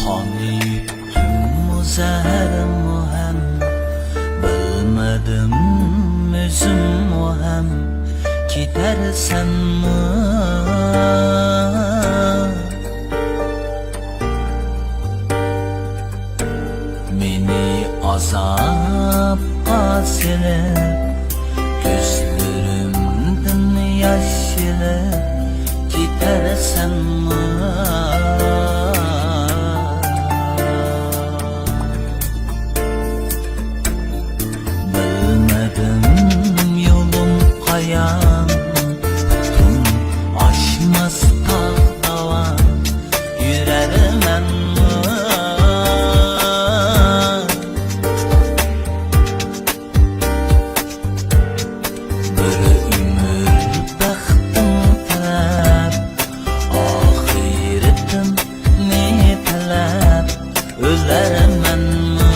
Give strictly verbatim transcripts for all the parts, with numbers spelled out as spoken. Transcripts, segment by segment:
قانى يۈكۈممۇ، زەھەرمۇ ھەم، بىلمىدىم ئۆزۈممۇ ھەم، كېتەرسەنمۇ. مېنى ئازابقا سېلىپ، كۆزلىرىمدىن ياش ئېلىپ كېتەرسەنمۇ؟ بىلمىدىم يولۇم قايان، تۇتۇم ئاشماس تاغ داۋان، يۈرەرمەنمۇ؟ بىر ئۆمۈر بەختىڭ تىلەپ، ئاخىرىتىمنى تىلەپ ئۆلەرمەنمۇ؟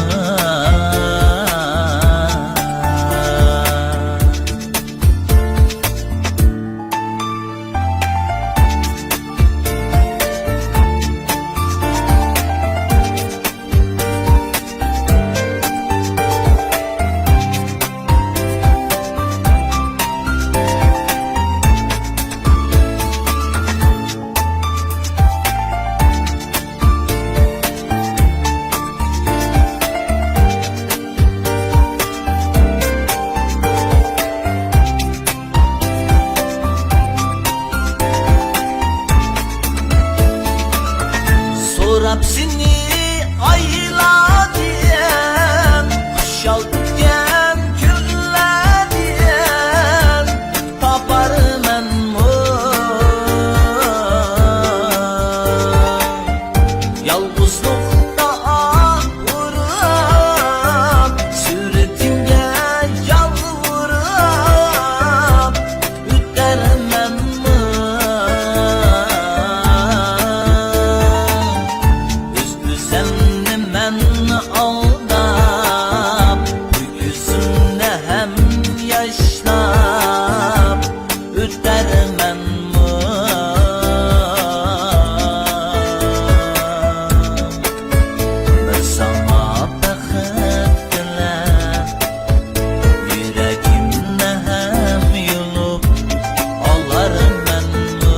سوراپ سېنى ئايلار دېگەن، خۇشال ئۆتكەن كۈنلەر دېگەن، تاپارمەنمۇ؟ يالغۇزلۇقتا ئاھ ئۇرۇپ، سۈرىتىڭگە يالۋۇرۇپ ئۆتەرمەنمۇ؟ ئۆز-ئۆزۈمنى مەن ئالداپ، بۇ كۆزۈمدە ھەم ياشلاپ ئۆتەرمەنمۇ؟ بىر ساڭا بەخت تىلەپ، يۈرىكىمنى ھەم يۇلۇپ ئالارمەنمۇ؟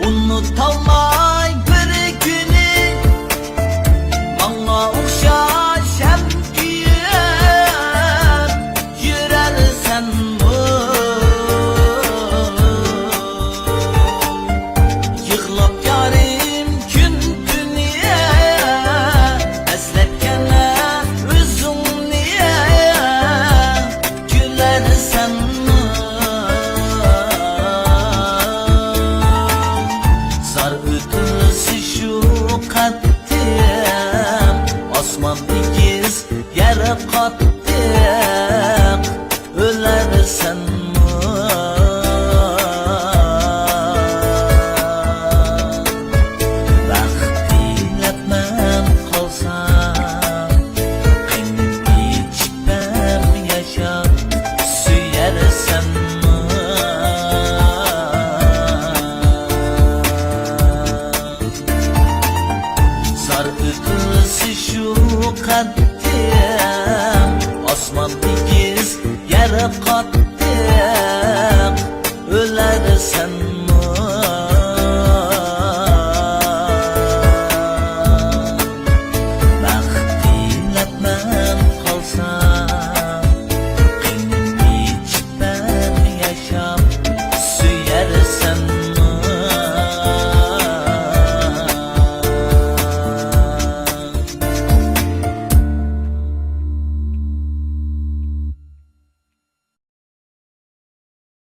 ئۇنتۇلماي بىر كۈنى ماڭا ئوخشاش ھەم كۆيۈپ يۈرەرسەنمۇ؟ يىغلاپ يارىم كۈن تۈنى، ئەسلەپ يەنە ئۆزۈڭنى كۈلەرسەنمۇ؟ زار ئۆتۈلسە شۇ قەددىم، ئاسمان ئېگىز، يەر قاتتىق، ئۆلەرسەنمۇ؟ بەخت تىلەپ مەن قالسام، قېنىم ئىچىپ ھەم ياشاپ سۆيەرسەنمۇ؟ زار ئۆتۈلسە شۇ قەددىم، ئاسمان قات